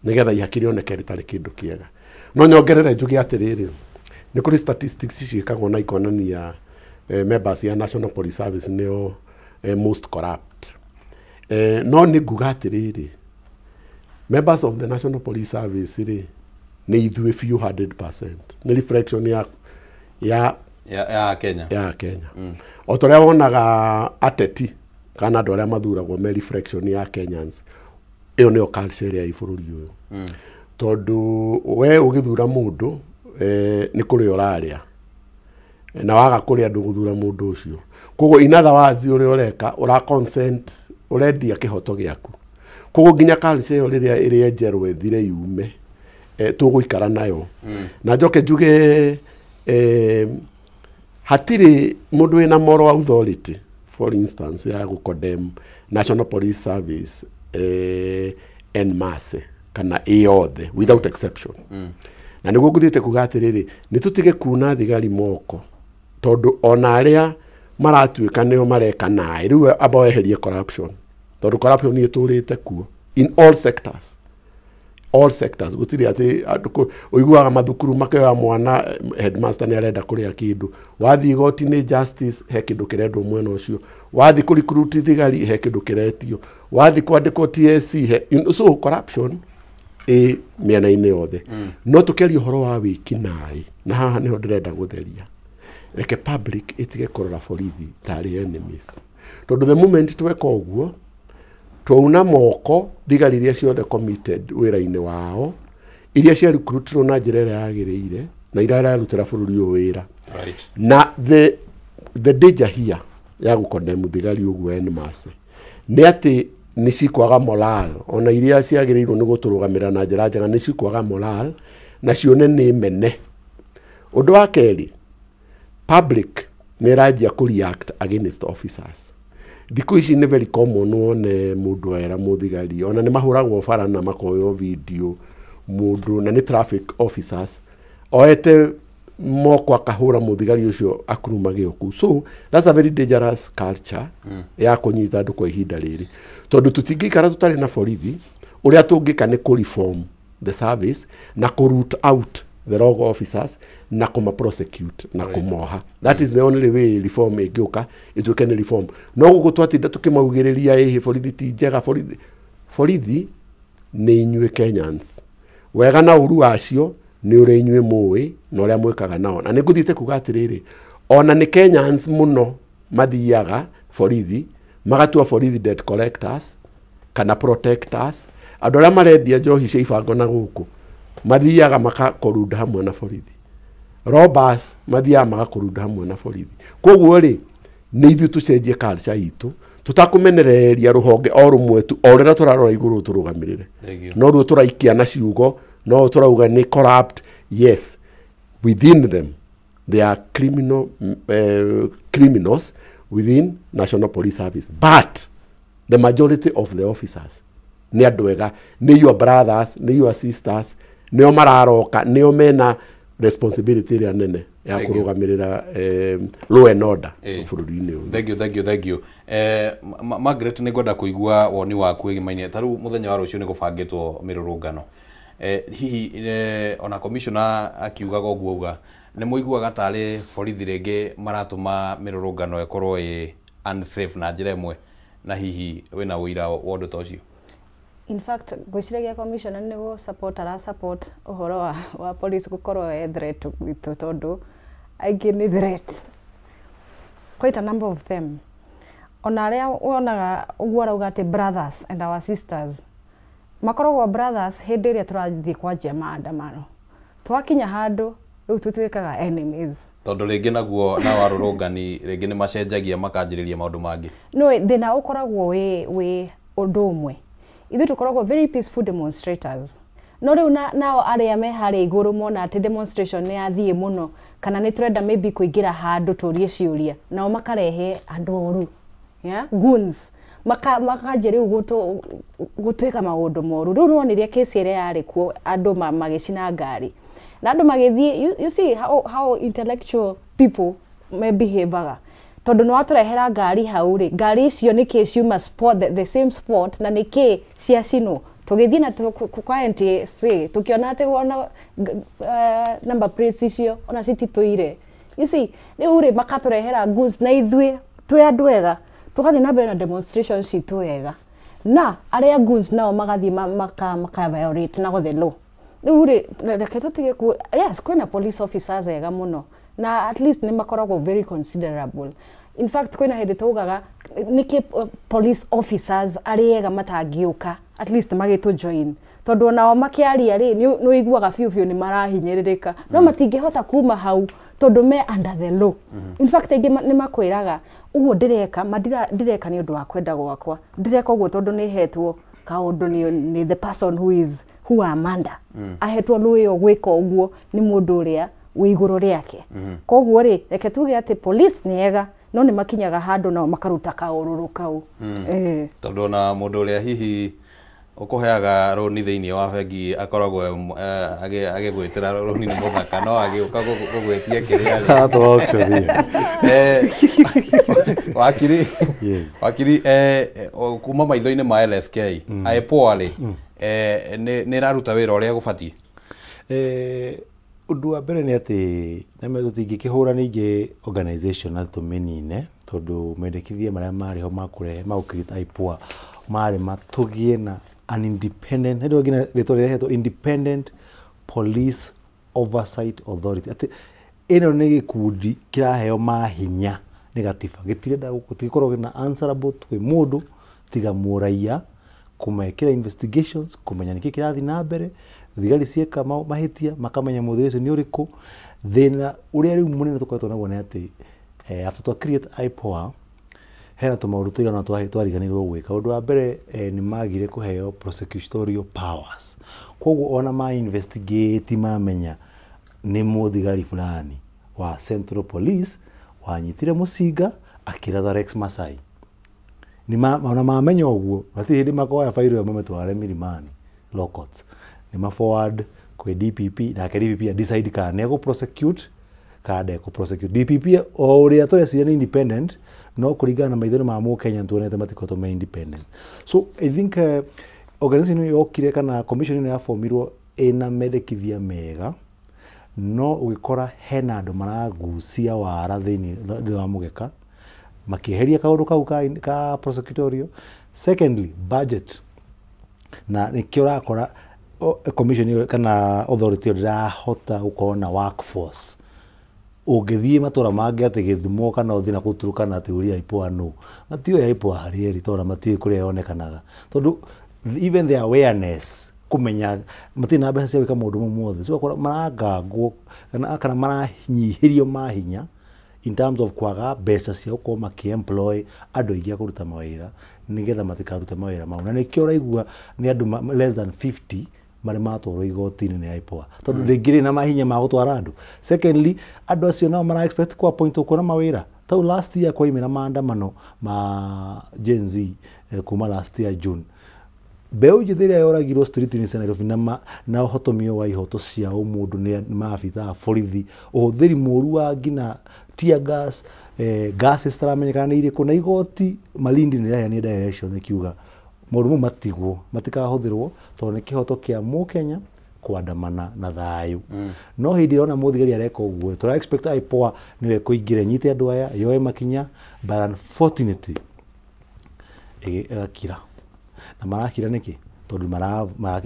Nĩgetha ihaki rĩoneke rĩtarĩ kĩndũ kĩega. No nyongerere njuge atĩrĩrĩ, nĩ kũrĩ statistics ciĩkagwo na ikonania members ya National Police Service nĩo most corrupt. No nĩ nguga atĩrĩrĩ, members of the National Police Service rĩ, nĩ ithuĩ biũ 100%. Nĩ reflection ya ya ya Kenya. Ya Kenya. O ta ũrĩa wonaga ateti kana andũ arĩa mathuragwo me reflection ya Kenyans, ĩyo nĩyo culture ĩrĩa ĩ bũrũri ũyũ. Tondũ we ũgĩthura mũndũ nĩ kũrĩa ũrarĩa, na waga kũrĩa ndũgũthura mũndũ ũcio. Koguo in other words, ũrĩa ũreka ũra consent, ũrendia kĩhoto gĩaku. Koguo nginya culture ĩyo rĩrĩa ĩrĩa njerũ ĩthire yume, tũgũikara nayo. Na njoke njuge hatirĩ mũndũ wĩna moral authority, for instance, ya gũ condemn National Police Service en masse kana ĩ yothe without exception. Na nĩguo ngũthiĩte kuga atĩrĩrĩ, nĩ tũtige kuna thigari moko, tondũ ona arĩa maratuĩka nĩo mareka naĩ rĩu, amba weherie corruption, tondũ corruption ĩtũrĩte kuo in all sectors, all sectors. Gũtirĩ atĩ andũ ũiguaga mathukuru makĩoya mwana, headmaster nĩ arenda kũrĩa kĩndũ. Wathiĩ igoti-inĩ, justice, he kĩndũ kĩrendwo mwena ũcio. Wathiĩ kũ recruit thigari, he kĩndũ kĩretio. Wathiĩ kwandĩkwo TSC, he, so corruption ĩ mĩena-inĩ yothe. No tũkĩaria ũhoro wa wĩkinaĩ, na haha nĩho ndĩrenda gũtheria, reke public ĩtige kũrora borithi tarĩ enemies, tondũ the moment tweka ũguo twauna moko thigari iria ciothe committed wĩra-inĩ wao, iria cia recruitirwo na njĩra ĩrĩa yagĩrĩire na iria irarutĩra bũrũri ũyũ wĩra. Na the danger here ya gũ thigari ũguo en masse nĩ atĩ nĩ cikwaga moral. Ona iria ciagĩrĩirwo nĩ gũtũrũgamĩra na njĩra njega nĩ cikwaga moral na cione nĩ mene. Ũndũ wa kerĩ, public nĩ ĩranjia kũ react against officers. Thikũ ici nĩ very common wone mũndũ era mũthigari, ona nĩ mahũragwo bara na makoywo video, mũndũ na nĩ traffic officers oete moko akahũra mũthigari ũcio akuruma gĩoku. So that's a very dangerous culture ya kũnyita andũ kwa ihinda rĩrĩ, tondũ tũtingĩikara tũtarĩ na borithi. Ũrĩa tũngĩka nĩ kũ reform the service na kũ root out the wrong officers na kũma prosecute na kũmoha. That is the only way reform ĩngĩũka ĩtuĩke nĩ reform. No gũkũ twatinda tũkĩmaugĩrĩria ĩhĩ borithi ti njega, borithi, borithi nĩ inyuĩ Kenyans. Wega na ũru wacio nĩ ũrĩa inyuĩ mũĩ na ũrĩa mwĩkaga nao. Na nĩ ngũthiĩte kuga atĩrĩrĩ, ona nĩ Kenyans mũno mathiaga borithi magatua borithi debt collectors kana protectors. Andũ arĩa marendia njohi cia ibango na gũkũ mathiaga makakorunda hamwe na borithi. Robbers mathiaga magakorunda hamwe na borithi. Koguo rĩ, nĩ ithuĩ tũcenjie culture itũ, tũtakũmenereria rũhonge o rũmwe tu, o rĩrĩa tũrarora igũrũ tũrũgamĩrĩre. Thank you. No ruo tũraikia na ciugo, no tũrauga nĩ corrupt. Yes, within them they are criminals within National Police Service, but the majority of the officers nĩ andũ ega, nĩ your brothers, nĩ your sisters, nĩo mararoka, nĩo mena responsibility ĩrĩa nene ya Thank you. kũrũgamĩrĩra law and order bũrũri-inĩ ũyũ. Thank you, thank you, thank you. Margaret, nĩ ngwenda kũigua woni waku ĩgĩmainie ta rĩu mũthenya wa rũciũ nĩ gũbangĩtwo mĩrũrũngano. Hihi ona commissioner akiugaga ũguo auga, nĩ mũiguaga tarĩ borithi rĩngĩ maratũma mĩrũrũngano ĩkorwo ĩ unsafe na njĩra ĩmwe, na hihi wĩna ũira wa ũndũ ta ũcio? In fact, ngwĩciragia commissioner nĩ gũ support ara support ũhoro wa police gũkorwo e threat gwitũ, tondũ aingĩ nĩ threat, quite a number of them. Ona arĩa wonaga ũguo arauga atĩ brothers and our sisters makoragwo brothers hĩndĩ ĩrĩa tũrathiĩ kwanjia maandamano. Twakinya handũ rĩu tũtuĩkaga enemies. Tondũ rĩngĩ naguo nao arũrũngani rĩngĩ nĩ macenjagia makanjĩrĩria maũndũ mangĩ. No thĩna ũkoragwo wĩ ũndũ ũmwe, ithuĩ tũkoragwo very peaceful demonstrators, no rĩu nao arĩa me harĩa igũrũ mona atĩ demonstration nĩ yathiĩ mũno kana nĩ tũrenda maybe kũingĩra handũ tũrie ciũria, nao makarehe andũ oru, yeah? Goons makanjia rĩu gũtuĩka maũndũ moru. Rĩu nĩwonire kesi ĩrĩa yarĩ kuo, andũ magĩcina ngari na andũ magĩthiĩ. You see how intellectual people mebehavaga, tondũ nĩ watũrehera ngari hau rĩ, ngari icio nĩ kĩ ciuma spot, the same spot, na nĩ kĩ ciacinwo. Tũgĩthiĩ na kwa NTSA tũkĩona atĩ ona number plates icio ona cititũire. You see, rĩu rĩ makatũrehera goods na ithuĩ twĩ andũ ega tũgathiĩ na mbere na demonstration citũ wega, na arĩa goons nao magathiĩ maka violate na the law. Rĩu rĩ reke tũtige ku yes, kwĩna police officers ega mũno na at least nĩ makoragwo very considerable. In fact, kwĩna hĩndĩ taugaga nĩkĩ police officers arĩa ega matangĩũka at least magĩtũ join, tondũ onao makĩaria rĩ nĩ ũiguaga biũ biũ nĩ marahinyĩrĩrĩka, no matingĩhota kuma hau tondũ me under the law. In fact, aingĩ nĩ makwĩraga ũguo ndĩreka ndireka nĩ ũndũ wa kwenda gwakwa, ndĩreka ũguo tondũ nĩ hetwo kaũndũ nĩ the person who is who am under. Ahetwo law ĩyo gwĩka ũguo nĩ mũndũ ũrĩa wĩ igũrũ rĩake. Koguo rĩ reke tuge atĩ police nĩ ega, no nĩ makinyaga handũ nao makaruta kaũrũrũ kau. Tondũ ona mũndũ ũrĩa hihi ũkũheaga rũni thĩinĩ wa bengi akoragwo agĩgwĩtĩra rũni nĩ mũthaka, no agĩũka gũgwĩtia kĩrĩa wakiri. Wakiri, kuma maitho-inĩ ma LSK, IPOA rĩ nĩ ĩraruta wĩra ũrĩa gũbatiĩ? Ũndũ wa mbere nĩ atĩ tũtingĩkĩhũra ningĩ organization na tũmĩnine, tondũ mendekithia marĩa marĩ ho ma kũrehe ma gũkirita IPOA marĩ matũgĩe na an independent, hĩndĩ ĩyo nginya rĩtwa rĩrehetwo Independent Police Oversight Authority, atĩ ĩno nĩ gĩkundi kĩraheo mahinya nĩ gatiba, gĩtirenda gũtikorwo na answerable kwĩ mũndũ tiga mũraiya, kũmekĩra investigations, kũmenya nĩkĩ kĩrathiĩ na mbere, thigari cieka mahĩtia makamenya mũthĩ ũcio nĩ ũrĩkũ. Thĩna ũrĩa rĩu mũnene tũkoretwo naguo nĩ atĩ after twa create IPOA hena tũmaũndũ tũigana twariganĩirwo gwĩka. Ũndũ wa mbere nĩ magire kũheo prosecutorial powers, koguo ona ma investigate mamenya nĩ mũthigari fulani wa Central Police wanyitire mũcinga akĩratha Rex Masai, ona mamenya ũguo matirĩ hĩndĩ makoya fairo ĩyo mamĩtware Milimani Law Courts, nĩ ma forward kwĩ DPP, nake DPP a decide kana nĩ egũ prosecute kana ndekũ prosecute. DPP o ũrĩa tũreciria nĩ independent, no kũringana na maitho ma mũkenya tuonete matikoretwo me independent. So I think organization ĩyo yokire kana commission ĩno yabomirwo ĩna mendekithia mega, no ũgĩkora hena andũ maragucia wara thĩinĩ wa mũgeka makĩeheria kaũndũ kau ka prosecutorial. Secondly, budget, na nĩkĩo ũrakora commission ĩyo kana authority ĩyo ndĩrahota gũkorwo na workforce. Ũngĩthiĩ matũra mangĩ atĩ Gĩthumo kana ũthiĩ na kũu Turkana atĩ ũrie IPOA nũ, matiũĩ IPOA harĩa ĩrĩ, tondũ matiũĩ kũrĩa yonekanaga, tondũ even the awareness kũmenya matirĩ na mbeca cia gwĩka maũndũ mau mothe. So ũgakora marangangwo kana maranyihĩrio mahinya in terms of kwaga mbeca cia gũkorwo makĩ-employ andũ aingĩ a kũruta mawĩra nĩgetha matikarute mawĩra mau. Na nĩkĩo ũraigua nĩ andũ less than 50 marĩ matwarwo igoti-inĩ nĩ IPOA, tondũ ndĩngĩrĩ na mahinya ma gũtwara andũ. Secondly, andũ acio nao mara expect ku appoint kuona mawĩra. Tau last year kwaimĩra maandamano ma Gen Z kuma last year June, mbeũ njĩthĩ ĩrĩa yoragirwo street-inĩ cia Nairobi na ũhotomio wa ihoto cia ũmũndũ nĩ maabithaa a borithi, ũhũthĩri mũru wa nginya tear gas, gases citaramenyekana nĩ irĩkũ, na igoti Malindi nĩ rĩraheanire direction ĩkiuga maũndũ mau matigwo, matikahũthĩrwo tondũ nĩ kĩhoto kĩa mũkenya kwandamana na thayũ. No hĩndĩ ĩrĩa ona mũthigari areka ũguo, tũra expect IPOA nĩwe ĩkũingĩra ĩnyite andũ aya yoe makinya, but unfortunately ĩgakira. Na marakira nĩkĩ? Tondũ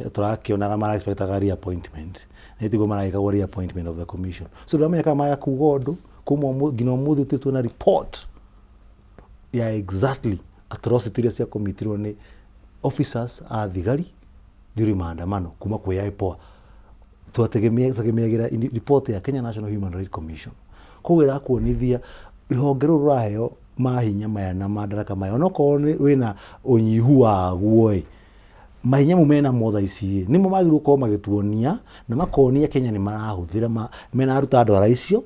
tũrakĩonaga mara expectaga reappointment, na tiguo maragĩkagwo reappointment of the commission. So ndũramenya kana maya kuga ũndũ kuma nginya ũmũthĩ tũtirĩ tuona report ya exactly atrocity iria ciakomitirwo nĩ officers a thigari during maandamano kuma kwĩ IPOA. Twategemeagĩra report ya Kenya National Human Rights Commission. Koguo ĩrakuonithia rũhonge rũrũ rũraheo mahinya maya na madaraka maya, onokorwo wĩna ũnyihu waguo ĩ, mahinya mau mena mo thaa ici ĩ, nĩmo magĩrĩirwo gũkorwo magĩtuonia na makonia Kenya nĩ marahũthĩra menaruta ndwara icio,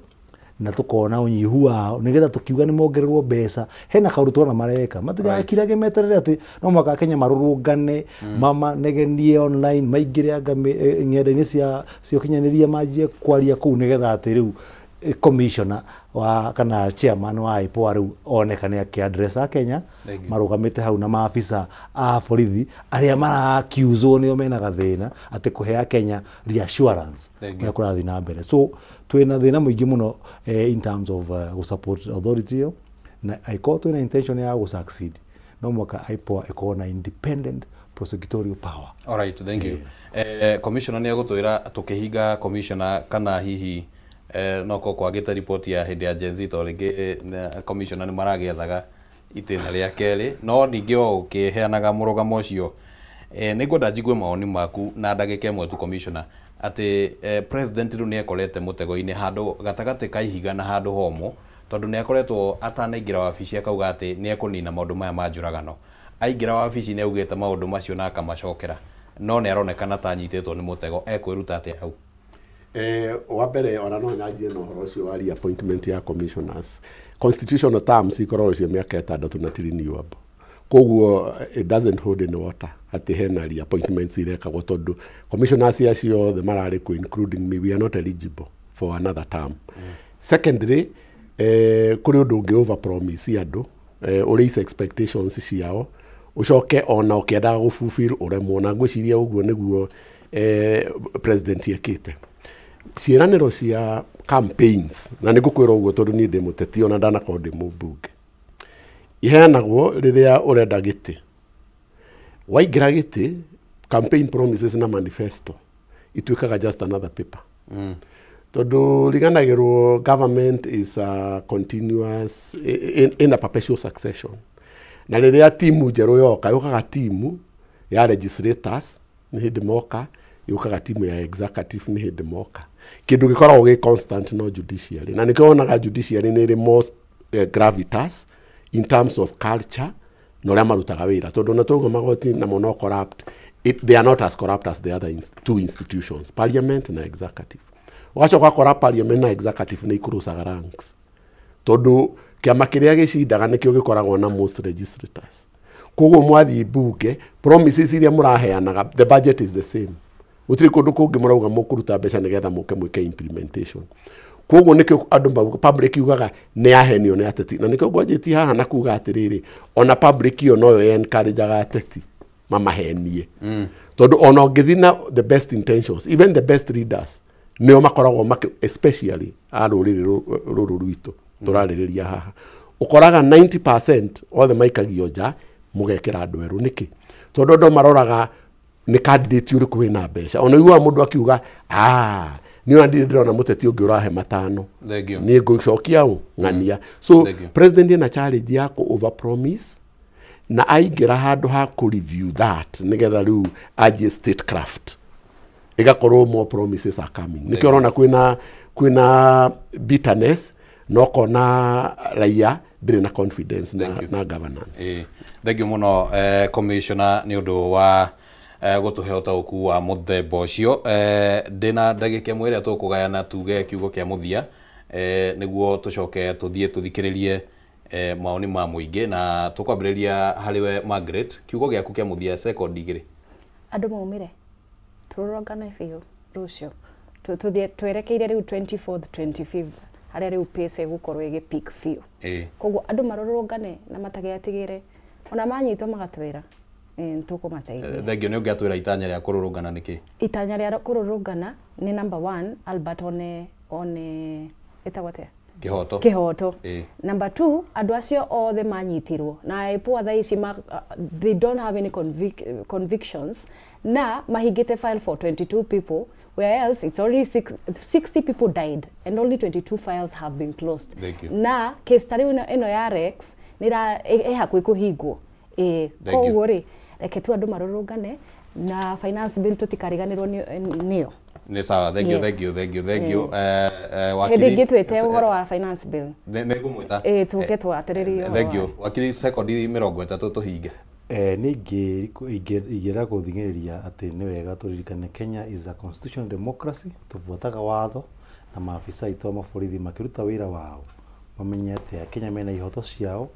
na tukona ũnyihu wao nĩgetha tũkiuga nĩ mongererwo mbeca. Hena kaũndũ tũrona mareka, matigakirage meterere atĩ no mũhaka Kenya marũrũngane, mamanegenie online, maingĩre anga ng'enda-inĩ cia ũkinyanĩria, manjie kwaria kũu nĩgetha atĩ rĩu commissioner wa kana chairman wa IPOA rĩu onekane akĩ-address a Kenya marũgamĩte hau na maabisa a borithi arĩa mara-accuswo nĩo mena gathĩna atĩ kũhe a Kenya reassurance ũrĩa kũrathiĩ na mbere. So twĩna thĩna mũingĩ mũno in terms of gũ-support authority ĩyo, na angĩkorwo twĩna intention ya gũ-succeed no mũhaka IPOA ĩkorwo na independent prosecutorial power. All right, thank you. Commissioner nĩ egũtwĩra tũkĩhinga commissioner kana hihi no ko kwagĩte riboti ya hĩndĩ ya Gen Z to rĩngĩ commissioner nĩ maragĩethaga itĩna rĩa kerĩ, no ningĩ o ũkĩheanaga mũrũgamo ũcio nĩ ngwenda njigue mawoni maku na ndagĩka ĩmwe tu commissioner atĩ president rĩu nĩ ekorete mũtego-inĩ handũ gatagatĩ ka ihiga na handũ homũ, tondũ nĩ akoretwo atanaingĩra wabici akauga atĩ nĩ ekũnina maũndũ maya ma njũragano. Aingĩra wabici nĩ augĩte maũndũ macio na akamacokera, no nĩ aronekana ta anyitĩtwo nĩ mũtego. Ekwĩruta atĩa hau? Wa mbere ona no nyanjie na ũhoro ũcio wa reappointment ya commissioners. Constitutional terms ikoragwo cia mĩaka 6 na ti renewable, koguo it doesn't hold any water atĩ hena reappointments irekagwo, tondũ commissioners acio othe mararĩ kuo including me, we are not eligible for another term. Secondly, kũrĩ ũndũ ũngĩ over promise andũ, ũraise expectations ciao, ũcoke ona ũkĩendaga gũfulfill ũremwo, na ngwĩciria ũguo nĩguo president ekĩte ciĩranĩro cia campaigns. Na nĩ ngũkwĩra ũguo tondũ niĩ ndĩ mũteti ona ndanakorwo ndĩ mũmbunge. Iheanagwo rĩrĩa ũrenda gĩtĩ. Waingĩra gĩtĩ, campaign promises na manifesto ituĩkaga just another paper, tondũ riganagĩrwo government is a continuous in a perpetual succession, na rĩrĩa timu njerũ yoka, yũkaga timu ya legislators nĩ hĩndĩ moka, yũkaga timu ya executive nĩ hĩndĩ moka. Kĩndũ gĩkoragwo gĩ constant no judiciary, na nĩkĩo wonaga judiciary nĩ ĩrĩ more gravitas in terms of culture na ũrĩa marutaga wĩra, tondũ ona twauga magoti namo no corrupt, they are not as corrupt as the other two institutions, parliament na executive. Ũgacoka ũgakora parliament na executive nĩ ikũrũcaga ranks, tondũ kĩama kĩrĩa gĩcindaga nĩkĩo gĩkoragwo na most legislators. Koguo mwathiĩ mbunge, promises iria mũraheanaga, the budget is the same, gũtirĩ kũndũ kũngĩ mũrauga mũkũruta mbeca nĩgetha mũke mwĩke implementation. Koguo nĩkĩo andũ mauga public yugaga nĩ yahenio nĩ ateti, na nĩkĩo ngwanjĩtie haha na kuga atĩrĩrĩ, ona public ĩyo noyo encourageaga ateti mamahenie, tondũ ona ũngĩthiĩ na the best intentions, even the best leaders nĩo makoragwo makĩ, especially a rũrĩrĩ rũrũ rwitũ tũrarĩrĩria haha, ũkoraga 90% othe maikagio nja, mũgekĩra andũ erũ. Nĩkĩ? Tondũ andũ maroraga nĩ candidate ũrĩkũ wĩna mbeca. Ona ũiguaga mũndũ akiuga, "Ah, niĩ ona ndirĩ ndĩrona mũteti ũngĩ ũrahe matano." Thank you. Niĩ ngũcokia ũ ng'ania. So Thank you. president ena challenge ya kũ over promise na aingĩra handũ ha kũ review that nĩgetha rĩu anjie statecraft, ĩgakorwo more promises are coming. Nĩkĩo ũrona kwĩna bitterness na ũkona raia ndĩrĩ na confidence na, Thank you. na governance. Ĩĩ, thank you mũno commissioner nĩ ũndũ wa gũtũhe ũtaũku wa mũthemba ũcio. Ndĩna ndagĩka ĩmwe ĩrĩa tũkũgayana tuge kiugo kĩa mũthia nĩguo tũcoke tũthiĩ tũthikĩrĩrie maoni ma mũingĩ, na tũkwambĩrĩria harĩ we Margaret, kiugo gĩaku kĩa mũthia sekondi 2. Andũ maumĩre tũrũrũngane biũ rũciũ. Tũthiĩ twerekeire rĩu 24th 25th harĩa rĩu pace ĩgũkorwo ĩgĩ peak biũ. Koguo andũ marũrũngane na matagetigĩre, ona manyitwo magatwĩra nĩtũkũmateithia. Thank you. Nĩ ũngĩatwĩra itanya rĩa kũrũrũngana nĩkĩ? Itanya rĩa kũrũrũngana nĩ number one, Albert one ĩtagwo atĩa? Kĩhoto. Kĩhoto. Number two, andũ acio othe manyitirwo na IPOA thaa ici they don't have any convictions na mahingĩte file for 22 people, where else it's already 60 people died and only 22 files have been closed. Thank you. Na case ta rĩu ĩno ya Rex nĩra ĩ hakuhĩ kũhingwo. Ĩ Thank you. Koguo rĩ, reke tu andũ marũrũngane na finance bill tũtikariganĩrwo nĩyo. Nĩ sawa, thank you. Yes. Thank you, thank you, thank you. Hĩndĩ Wakiri ĩngĩ twĩte ũhoro wa finance bill. Nĩ ngũmwĩta. Ĩ tũke twatĩrĩrie ũhoro Thank you. Wakiri, sekondi 30 tũhinge. Nĩ ingĩenda gũthing'ĩrĩria atĩ nĩ wega tũririkane Kenya is a constitutional democracy, tũbuataga watho na maabisa aitũ a maborithi makĩruta wĩra wao mamenye atĩ Akenya mena ihoto ciao,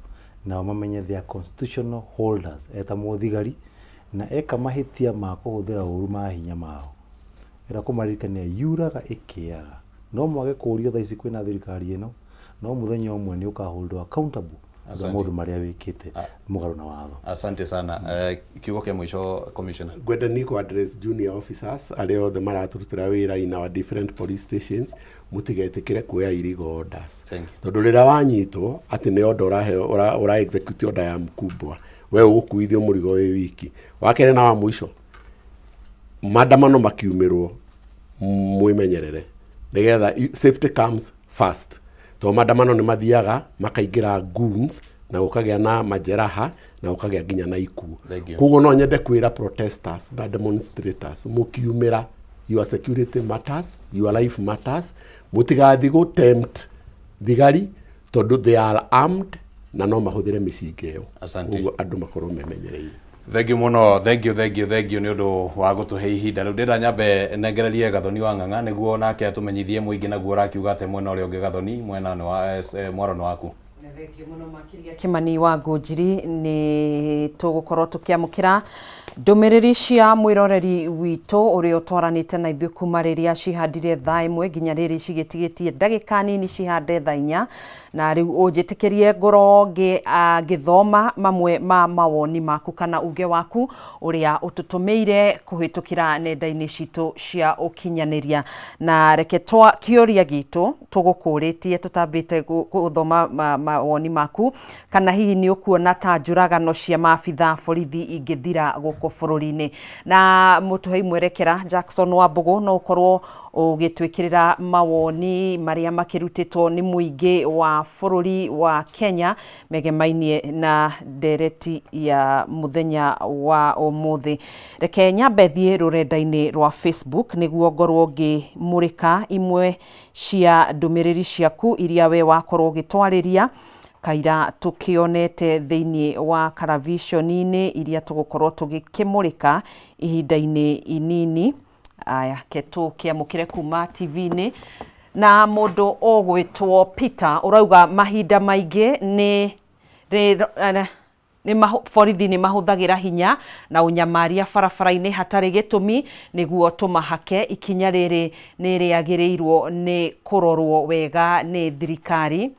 nao mamenye they are constitutional holders eta mũthigari na eka mahĩtia ma kũhũthĩra ũru mahinya mao, ĩra kũmaririkania yuraga ĩkĩaga. No mwage kũũrio thaa ici kwĩna thirikari ĩno, no mũthenya ũmwe nĩ ũkaholdwo accountable Asante. maũndũ marĩa wĩkĩte mũgarũ na watho. Asante sana. Kiugo kĩa mũico, commissioner. Ngwenda ni ku address junior officers arĩa othe maraturutĩra wĩra in our different police stations, mũtigetĩkĩre kuoya illegal orders. Thank you. Tondũ rĩrĩa wanyitwo atĩ nĩ order ũraheo, ũra execute order ya mkubwa, we ũgũkuithio mũrigo wĩ wiki. Wa kerĩ na wa mũico, maandamano makiumĩrwo mwĩmenyerere nĩgetha safety comes first, tondũ maandamano nĩ mathiaga makaingĩra goons na gũkagĩa na majeraha na gũkagĩa nginya na ikuũ. Thank you. Koguo no nyende kwĩra protesters na demonstrators, mũkiumĩra, your security matters, your life matters. Mũtigathiĩ gũ tempt thigari tondũ they are armed na no mahũthĩre mĩcinga ĩyo. Asante. Koguo andũ makorwo memenyereire. Thank you muno, thank you, thank you, thank you nĩ ũndũ wa gũtũhe ihinda. Rĩu ndĩrenda nyambe nengererie Gathoni wa Ng'ang'a nĩguo nake atũmenyithie mũingĩ naguo ũrakiuga atĩ mwena ũrĩa ũngĩ. Gathoni, mwena nĩ wa mwaro nĩ waku. Thengio mũno makĩria, Kĩmani wa Ngũnjiri. Nĩ tũgũkorwo tũkĩamũkĩra ndũmĩrĩri cia mwĩroreri witũ ũrĩa ũtwaranĩte na ithuĩ kuma rĩrĩa cihandire thaa 1 nginya rĩrĩ cigĩtigĩtie ndagĩka nini cihande thaa 4, na rĩu ũnjĩtĩkĩrie ngorwo ngĩthoma mamwe ma mawoni maku kana uge waku ũrĩa ũtũtũmĩire kũhĩtũkĩra nenda-inĩ citũ cia ũkinyanĩria. Na reke twa kĩũria gitũ tũgũkũrĩtie tũtambĩte gũthoma mawoni maku, kana hihi nĩ ũkuona ta njũragano cia maabitha borithi ingĩthira gũkũ bũrũri-inĩ? Na mũtũhei mwerekera Jackson Wambũgũ, no ũkorwo ũgĩtwĩkĩrĩra mawoni marĩa makĩrutĩtwo nĩ mũingĩ wa bũrũri wa Kenya megemainie na ndereti ya mũthenya wa ũmũthĩ. Reke nyambe thiĩ rũrenda-inĩ rwa Facebook nĩguo ngorwo ngĩmũrĩka imwe cia ndũmĩrĩri ciaku iria we wakorwo ũgĩtwarĩria kaira tũkĩonete thĩinĩ wa karaviconi-inĩ iria tũgũkorwo tũgĩkĩmũrĩka ihinda-inĩ inini. Aya, ke tũkĩamũkĩre kuma TV-inĩ na mũndũ ũgwĩtwo Peter ũrauga mahinda maingĩ nĩ borithi nĩ mahũthagĩra hinya na ũnyamaria barabara-inĩ hatarĩ gĩtũmi nĩguo tũmahake. Ikinya rĩrĩ nĩ rĩagĩrĩirwo nĩ kũrorwo wega nĩ thirikari.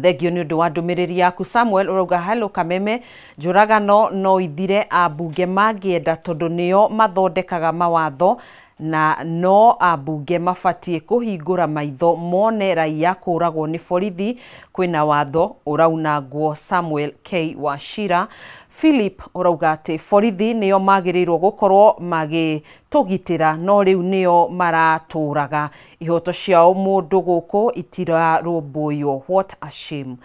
Thengio nĩ ũndũ wa ndũmĩrĩri yaku. Samuel ũrauga, "Hello Kameme, njũragano no ithire ambunge mangĩenda tondũ nĩo mathondekaga mawatho, na no ambunge mabatiĩ kũhingũra maitho mone raia kũragwo nĩ borithi kwĩna watho ũraunangwo." Samuel K Wachira. Philip ũrauga atĩ borithi nĩo magĩrĩirwo gũkorwo magĩtũgitĩra, no rĩu nĩo maratũraga. Ihoto cia mũndũ gũkũ itirarũmbũiyo. What a shame.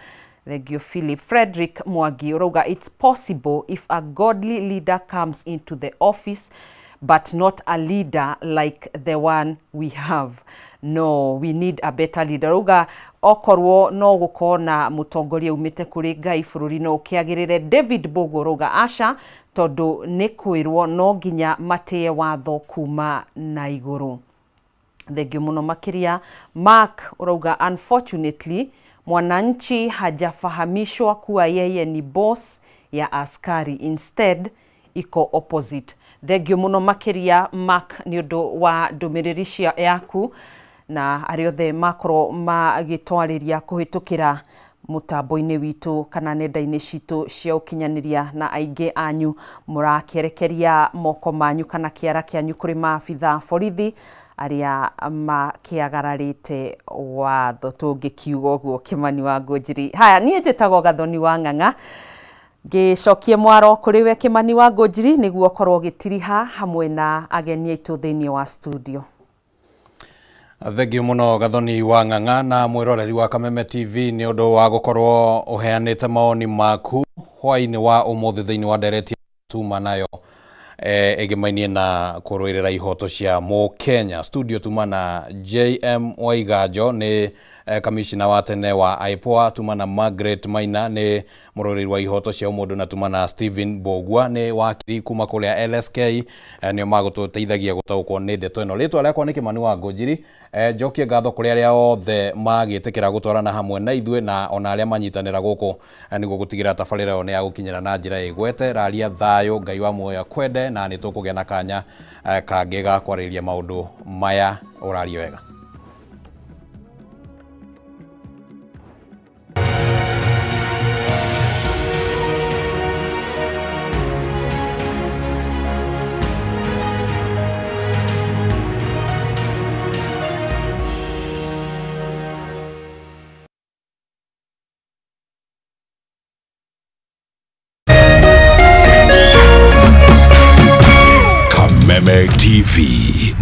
Thank you, Philip. Frederick Mwangi ũrauga, "It's possible if a godly leader comes into the office, but not a leader like the one we have. No, we need a better leader." Rauga okorwo no gũkorwo na mũtongoria umĩte kũrĩ Ngai, bũrũri no ũkĩagĩrĩre. David Bogo rauga aca, tondũ nĩ kwĩrwo no nginya matĩe watho kuma na igũrũ. Thengio mũno makĩria. Mark ũrauga, "Unfortunately mwananchi hajafahamishwa kuwa yeye ni boss ya askari, instead iko opposite." Thengio mũno makĩria, Mark, nĩ ũndũ wa ndũmĩrĩri cia yaku na arĩa othe makorwo magĩtwarĩria kũhĩtũkĩra mũtambo-inĩ witũ kana nenda-inĩ citũ cia ũkinyanĩria, na aingĩ anyu mũrakĩerekeria moko manyu kana kĩara kĩanyu kũrĩ maabitha borithi arĩa makĩagararĩte watho, tũngĩkiuga ũguo. Kĩmani wa Ngũnjiri. Haya, niĩ njĩtagwo Gathoni wa Ng'ang'a, ngĩcokie mwaro kũrĩ we Kĩmani wa Ngũnjiri nĩguo ũkorwo ũgĩtiriha hamwe na ageni aitũ thĩinĩ wa studio. Thengio mũno, Gathoni wa Ng'ang'a, na mwĩroreri wa Kameme TV nĩ ũndũ wa gũkorwo ũheanĩte mawoni maku hwaĩ-inĩ wa ũmũthĩ thĩinĩ wa ndereti tuma nayo ĩgĩmainie na kũrũĩrĩra ihoto cia mũkenya. Studio tuma na JM Waiganjo, nĩ kamishina wa tene wa IPOA, tuma na Margaret Maina, nĩ mũrũĩrĩri wa ihoto cia ũmũndũ, na tuma na Stephen Mbugua, nĩ wakiri kuma kũrĩa LSK. Nĩo magũtũteithagia gũtaũkwo nĩ ndeto ĩno. Rĩtwa rĩakwa nĩ Kĩmani wa Ngũnjiri. Njokie ngatho kũrĩ arĩa othe magĩtĩkĩra gũtwarana hamwe na ithuĩ na ona arĩa manyitanĩra gũkũ nĩguo gũtigĩrĩra tabarĩra ĩyo nĩ yagũkinyĩra na njĩra ĩgwete. Raria thayũ, Ngai wa muoyo akwende, na nĩ tũkũgĩa na kanya kangĩ ga kwarĩrĩria maũndũ maya. Ũrarie wega. TV.